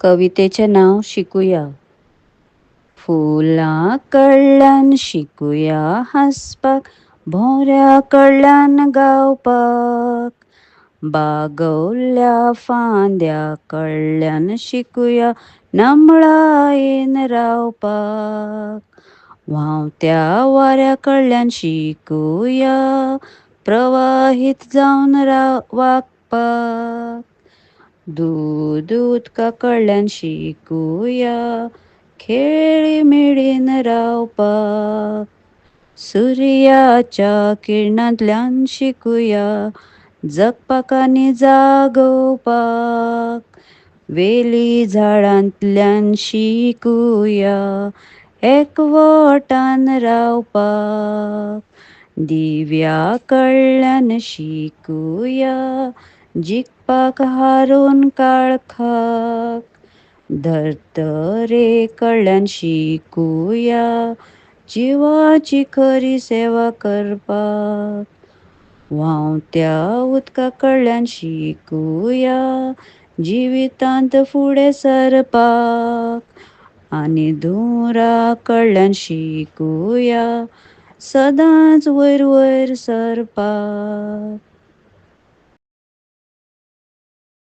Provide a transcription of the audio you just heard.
कवितेचें नांव शिकुया. फुलां कडल्यान शिकुया हांसपाक, भोंवऱ्या कडल्यान गावपाक, बागवल्ल्या फांद्या कडल्यान शिकुया नमळायेन रावपाक, व्हांवत्या वाऱ्या कडल्यान शिकुया प्रवाहीत जावन वागपाक, दूद उदका कडल्यान शिकुया खेळी मेळीन रावपाक, सुर्याच्या किरणांतल्यान शिकुया जगपाक आनी जागोवपाक, वेली झाडांतल्यान शिकुया एकवटान रावपाक, दिव्या कडल्यान शिकुया जिखपाक हारोवन काळखाक, धर्तरे कडल्यान शिकुया जिवाची खरी सेवा करपाक, व्हांवत्या उदका कडल्यान शिकुया जिवितांत फुडें सरपाक, आनी धुंवरा कडल्यान शिकुया सदांच वयर वयर सरपाक.